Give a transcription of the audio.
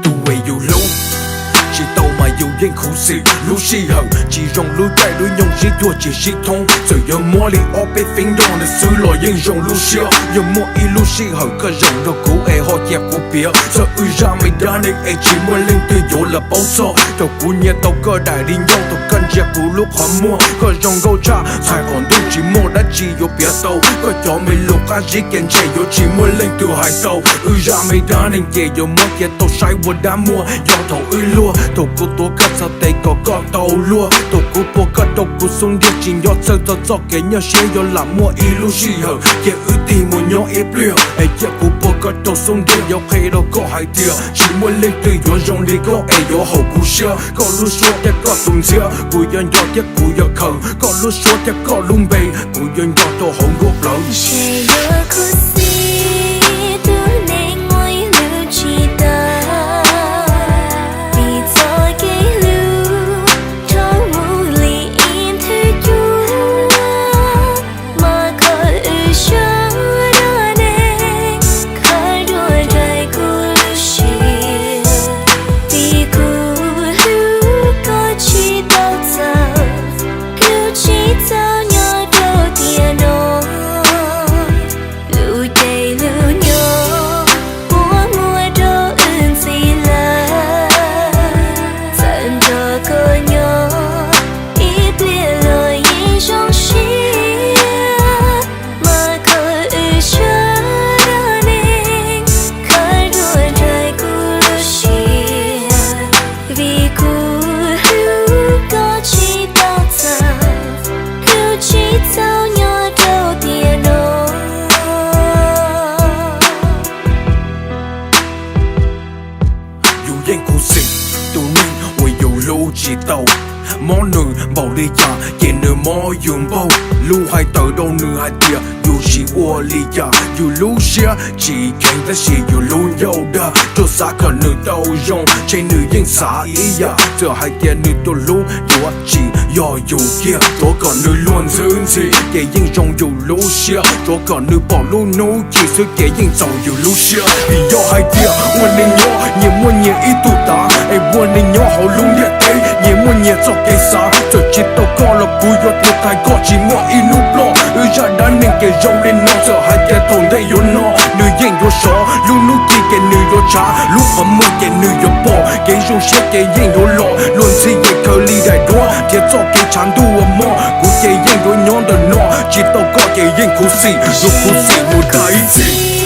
Tus uas yus hlub tsis tau mas yus yeej khuv xim. Lub sij hawm tsis zoo, lub caij lub nyoog sib cuag tsis sib thoob. Txawm yuav muab li ob peb feeb nrog nws xwb los yeej zoo lub siab. Yog muaj ib lub sij hawm koj zoo nrog kuv es ho cia kuv piav, txog wb zaj me dab neeg es tsis muaj leej twg yuav los paub txog. Thaum kuv nyiam tau koj daim di ncauj, thaum koj ntsia kuv lub qhov muag, koj zoo nkauj tshaj txhais qhov ntuj, tsis muaj dab tsi yuav piav tau. Koj cov me lus qab zib ces ntshe yuav tsis muaj leej twg hais tau. Wb zaj me dab neeg ces yuav muab cia tau saib ua dab muag. Yog thaum wb luag, thaum kuv tuav koj txhais tes kom koj tau luag, thaum kuv pua koj rau kuv xub ntiag, tsis nco txhawj txog txoj kev nyuaj siab. Yog lam muaj ib lub sij hawm ces wb tig mus nyob ib pliag, es cia kuv pua koj rau xub ntiag, yuav qhia rau koj hais tias tsis muaj leej twg yuav zoo li koj es yuav haum kuv siab. Koj lub suab thiab koj tus ntxhiab kuv yuav nco thiab kuv yuav khaws, koj lub suab thiab koj lub npe kuv yuav nco rau hauv nruab plawv. Ntshe yuav khuv xim tus neeg muaj ib lub tsis tau, vim txoj kev hlub dhau mus li ib nthwv cua, mas khaws wb zaj dab neeg, khaws dua nraim kuv lub siab. Vim kuv hlub koj tsis tau txawm, hlub tsis txaus nyob rau tiam no. Lub caij lub nyoog puas muaj rau wb ntxiv lawm, txawm nrog koj nyob ib pliag los yeej zoo siab. Mas khaws wb zaj dab neeg, khaws dua nraim kuv lub siab. Vim kuv hlub koj tsis tau txawm, hlub tsis txaus nyob rau tiam no. Yus yeej khuv xim tus neeg uas yus hlub tsis tau. Mob nws npaum li cas ces nws mob yus npaug. Lub hais tawm rau nws hais tias yus tsis ua li cas, yus lub siab tsis kheev tab sis yus lub ncauj dag. Tsuas xav kom nws tau zoo, ntshe nws yeej xav ib yam, txawm hais tias nws tus hlub yuav tsis yog yus kiag. Tsuav kom nws luag ntxhi ntxhi ces yeej zoo yus lub siab, tsuav kom nws pom lub hnub ci xwb ces yeej txaus yus lub siab. Vim yog hais tias ua neeg nyob nyias muaj nyias ib tug tav, es ua neeg nyob hauv lub ntiaj teb nyias muaj nyias txoj kev xav. Txawm tsis tau koj los kuv yuav tuag tag koj tsis muaj ib hnub ploj. Wb zaj dab neeg ces zoo li no, txawm hais tias thaum ntej yuav no nws yeej yuav sov, lub hnub ci ces nws yuav tshav, lub qhov muag ces nws yuav pom, kev zoo siab ces yeej yuav los. Luag ntxhi ces khaws li daim duab, thiab txoj kev tshav ntuj uas mob, kuv ces yeej yuav nyob ntawm no, tsis tau koj ces yeej khuv xim, yuav khuv xim mus tag ib txhis.